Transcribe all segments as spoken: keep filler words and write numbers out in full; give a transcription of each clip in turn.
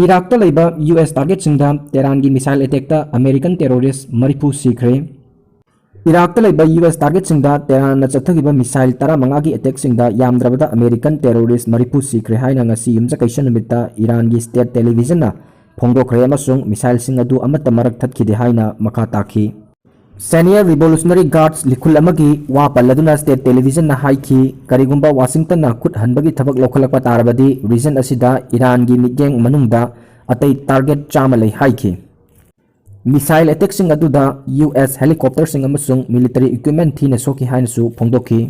ꯏꯔꯥꯛꯇ ꯂꯩꯕ U S ꯇꯥꯔꯒꯦꯠꯁꯤꯡꯗ ꯇꯦꯍꯔꯥꯟꯒꯤ ꯃꯤꯁꯥꯏꯜ ꯑꯦꯇꯦꯛꯇ ꯑꯃꯦꯔꯤꯀꯟ ꯇꯦꯔꯣꯔꯤꯁ ꯃꯔꯤꯐꯨ ꯁꯤꯈ꯭ꯔꯦ꯫ ꯏꯔꯥꯛꯇ ꯂꯩꯕ ꯌꯨ ꯑꯦꯁ ꯇꯥꯔꯒꯦꯠꯁꯤꯡꯗ ꯇꯦꯍꯔꯥꯟꯅ ꯆꯠꯊꯈꯤꯕ ꯃꯤꯁꯥꯏꯜ ꯇꯔꯥꯃꯉꯥꯒꯤ ꯑꯦꯇꯦꯛꯁꯤꯡꯗ ꯌꯥꯝꯗ꯭ꯔꯕꯗ ꯑꯃꯦꯔꯤꯀꯟ ꯇꯦꯔꯣꯔꯤꯁ ꯃꯔꯤꯐꯨ ꯁꯤꯈ꯭ꯔꯦ ꯍꯥꯏꯅ ꯉꯁꯤ ꯌꯨꯝꯖꯀꯩꯁ ꯅꯨꯃꯤꯠꯇ ꯏꯔꯥꯟꯒꯤ ꯁ꯭ꯇꯦꯠ ꯇꯦꯂꯤꯚꯤꯖꯟꯅ ꯐꯣꯡꯗꯣꯛꯈ꯭ꯔꯦ ꯑꯃꯁꯨꯡ ꯃꯤꯁꯥꯏꯜꯁꯤꯡ ꯑꯗꯨ ꯑꯃꯠꯇ ꯃꯔꯛ ꯊꯠꯈꯤꯗꯦ ꯍꯥꯏꯅ ꯃꯈꯥ ꯇꯥꯈꯤ꯫ ꯁꯦꯅꯤꯌꯔ ꯔꯤꯚꯣꯂꯨꯁꯅꯔꯤ ꯒꯥꯔꯗꯁ ꯂꯤꯈꯨꯜ ꯑꯃꯒꯤ ꯋꯥ ꯄꯜꯂꯗꯨꯅ ꯁ꯭ꯇꯦꯠ ꯇꯦꯂꯤꯚꯤꯖꯟꯅ ꯍꯥꯏꯈꯤ, ꯀꯔꯤꯒꯨꯝꯕ ꯋꯥꯁꯤꯡꯇꯟꯅ ꯈꯨꯠ ꯍꯟꯕꯒꯤ ꯊꯕꯛ ꯂꯧꯈꯠꯂꯛꯄ ꯇꯥꯔꯕꯗꯤ ꯔꯤꯖꯟ ꯑꯁꯤꯗ ꯏꯔꯥꯟꯒꯤ ꯃꯤꯠꯌꯦꯡ ꯃꯅꯨꯡꯗ ꯑꯇꯩ ꯇꯥꯔꯒꯦꯠ ꯆꯥꯝꯃ ꯂꯩ ꯍꯥꯏꯈꯤ꯫ ꯃꯤꯁꯥꯏꯜ ꯑꯦꯇꯦꯛꯁꯤꯡ ꯑꯗꯨꯗ ꯌꯨ ꯑꯦꯁ ꯍꯦꯂꯤꯀꯣꯞꯇꯔꯁꯤꯡ ꯑꯃꯁꯨꯡ ꯃꯤꯂꯤꯇꯔꯤ ꯏꯀ꯭ꯋꯤꯞꯃꯦꯟ ꯊꯤꯅ ꯁꯣꯛꯈꯤ ꯍꯥꯏꯅꯁꯨ ꯐꯣꯡꯗꯣꯛꯈꯤ꯫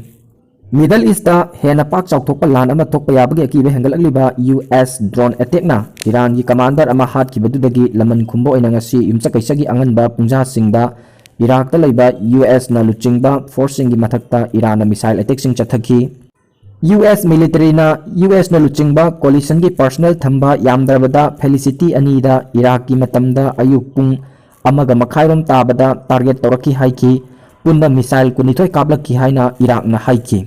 ꯃꯤꯗꯜ ꯏꯁꯇ ꯍꯦꯟꯅ ꯄꯥꯛ ꯆꯥꯎꯊꯣꯛꯄ ꯂꯥꯟ ꯑꯃ ꯊꯣꯛꯄ ꯌꯥꯕꯒꯤ ꯑꯀꯤꯕ ꯍꯦꯟꯒꯠꯂꯛꯂꯤꯕ ꯌꯨ ꯑꯦꯁ ꯗ꯭ꯔꯣꯟ ꯑꯦꯇꯦꯛꯅ ꯏꯔꯥꯟꯒꯤ ꯀꯃꯥꯟꯗꯔ ꯑꯃ ꯍꯥꯠꯈꯤꯕꯗꯨꯗꯒꯤ ꯂꯃꯟ ꯈꯨꯝꯕ ꯑꯣꯏꯅ ꯉꯁꯤ ꯌꯨꯝꯁꯀꯩꯁꯒꯤ ꯑꯉꯟꯕ ꯄꯨꯡꯖꯥꯁꯤꯡꯗ ꯏꯔꯥꯛꯇ ꯂꯩꯕ ꯌꯨ ꯑꯦꯁꯅ ꯂꯨꯆꯤꯡꯕ ꯐꯣꯔꯁꯁꯤꯡꯒꯤ ꯃꯊꯛꯇ ꯏꯔꯥꯟꯅ ꯃꯤꯁꯥꯏꯜ ꯑꯦꯇꯦꯛꯁꯤꯡ ꯆꯠꯊꯈꯤ꯫ ꯌꯨ ꯑꯦꯁ ꯃꯤꯂꯤꯇꯔꯤꯅ ꯌꯨ ꯑꯦꯁꯅ ꯂꯨꯆꯤꯡꯕ ꯀꯣꯂꯤꯁꯟꯒꯤ ꯄꯔꯁꯅꯦꯜ ꯊꯝꯕ ꯌꯥꯝꯗ꯭ꯔꯕꯗ ꯐꯦꯂꯤꯁꯤꯇꯤ ꯑꯅꯤꯗ ꯏꯔꯥꯛꯀꯤ ꯃꯇꯝꯗ ꯑꯌꯨꯛ ꯄꯨꯡ ꯑꯃꯒ ꯃꯈꯥꯏꯔꯣꯝ ꯇꯥꯕꯗ ꯇꯥꯔꯒꯦꯠ ꯇꯧꯔꯛꯈꯤ ꯍꯥꯏꯈꯤ꯫ ꯄꯨꯟꯅ ꯃꯤꯁꯥꯏꯜ ꯀꯨꯟꯅꯤꯊꯣꯏ ꯀꯥꯞꯂꯛꯈꯤ ꯍꯥꯏꯅ ꯏꯔꯥꯛꯅ ꯍꯥꯏꯈꯤ꯫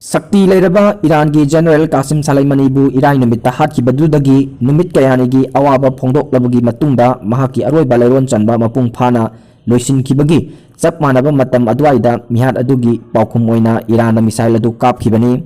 ꯁꯛꯇꯤ ꯂꯩꯔꯕ ꯏꯔꯥꯟꯒꯤ ꯖꯦꯅꯔꯦꯜ ꯀꯥꯁꯤꯝ ꯁꯥꯂꯩꯃꯅꯤꯕꯨ ꯏꯔꯥꯏ ꯅꯨꯃꯤꯠꯇ ꯍꯥꯠꯈꯤꯕꯗꯨꯗꯒꯤ ꯅꯨꯃꯤꯠ ꯀꯌꯥꯅꯤꯒꯤ ꯑꯋꯥꯕ ꯐꯣꯡꯗꯣꯛꯂꯕꯒꯤ ꯃꯇꯨꯡꯗ ꯃꯍꯥꯛꯀꯤ ꯑꯔꯣꯏꯕ ꯂꯩꯔꯣꯟ ꯆꯟꯕ ꯃꯄꯨꯡ ꯐꯥꯅ ꯂꯣꯏꯁꯤꯟꯈꯤꯕꯒꯤ ꯆꯞ ꯃꯥꯟꯅꯕ ꯃꯇꯝ ꯑꯗꯨꯋꯥꯏꯗ ꯃꯤꯍꯥꯠ ꯑꯗꯨꯒꯤ ꯄꯥꯎꯈꯨꯝ ꯑꯣꯏꯅ ꯏꯔꯥꯟꯅ ꯃꯤꯁꯥꯏꯜ ꯑꯗꯨ ꯀꯥꯞꯈꯤꯕꯅꯤ꯫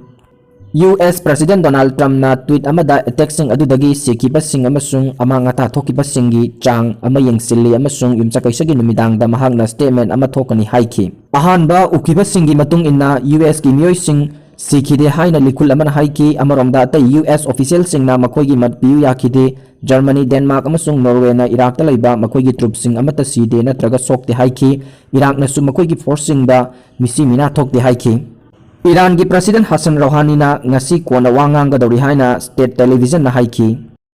ꯌꯨ ꯑꯦꯁ ꯄ꯭ꯔꯁꯤꯗꯦꯟ ꯗꯣꯅꯥꯜꯗ ꯇ꯭ꯔꯝꯞꯅ ꯇ꯭ꯋꯤꯠ ꯑꯃꯗ ꯑꯦꯇꯦꯛꯁꯤꯡ ꯑꯗꯨꯗꯒꯤ ꯁꯤꯈꯤꯕꯁꯤꯡ ꯑꯃꯁꯨꯡ ꯑꯃꯥꯡ ꯑꯇꯥ ꯊꯣꯛꯈꯤꯕꯁꯤꯡꯒꯤ ꯆꯥꯡ ꯑꯃ ꯌꯦꯡꯁꯤꯜꯂꯤ ꯑꯃꯁꯨꯡ ꯌꯨꯝꯁꯀꯩꯁꯒꯤ ꯅꯨꯃꯤꯗꯥꯡꯗ ꯃꯍꯥꯛꯅ ꯁ꯭ꯇꯦꯠꯃꯦꯟ ꯑꯃ ꯊꯣꯛꯀꯅꯤ ꯍꯥꯏꯈꯤ꯫ ꯑꯍꯥꯟꯕ ꯎꯈꯤꯕꯁꯤꯡꯒꯤ ꯃꯇꯨꯡ ꯏꯟꯅ ꯌꯨ ꯑꯦꯁꯀꯤ ꯃꯤꯑꯣꯏꯁꯤꯡ ꯁꯤꯈꯤꯗꯦ ꯍꯥꯏꯅ ꯂꯤꯈꯨꯜ ꯑꯃꯅ ꯍꯥꯏꯈꯤ꯫ ꯑꯃꯔꯣꯝꯗ ꯑꯇꯩ ꯌꯨ ꯑꯦꯁ ꯑꯣꯐꯤꯁꯤꯌꯦꯜꯁꯤꯡꯅ ꯃꯈꯣꯏꯒꯤ ꯃꯠ ꯄꯤꯌꯨ ꯌꯥꯈꯤꯗꯦ꯫ ꯖꯔꯃꯅꯤ, ꯗꯦꯟꯃꯥꯔꯛ ꯑꯃꯁꯨꯡ ꯅꯣꯔꯋꯦꯅ ꯏꯔꯥꯛꯇ ꯂꯩꯕ ꯃꯈꯣꯏꯒꯤ ꯇ꯭ꯔꯨꯞꯁꯤꯡ ꯑꯃꯠꯇ ꯁꯤꯗꯦ ꯅꯠꯇ꯭ꯔꯒ ꯁꯣꯛꯇꯦ ꯍꯥꯏꯈꯤ꯫ ꯏꯔꯥꯛꯅꯁꯨ ꯃꯈꯣꯏꯒꯤ ꯐꯣꯔꯁꯁꯤꯡꯗ ꯃꯤꯁꯤ ꯃꯤꯅꯥ ꯊꯣꯛꯇꯦ ꯍꯥꯏꯈꯤ꯫ ꯏꯔꯥꯟꯒꯤ ꯄ꯭ꯔꯁꯤꯗꯦꯟ ꯍꯁꯟ ꯔꯧꯍꯥꯅꯤꯅ ꯉꯁꯤ ꯀꯣꯟꯅ ꯋꯥ ꯉꯥꯡꯒꯗꯧꯔꯤ ꯍꯥꯏꯅ ꯁ꯭ꯇꯦꯠ ꯇꯦꯂꯤꯚꯤꯖꯟꯅ ꯍꯥꯏꯈꯤ꯫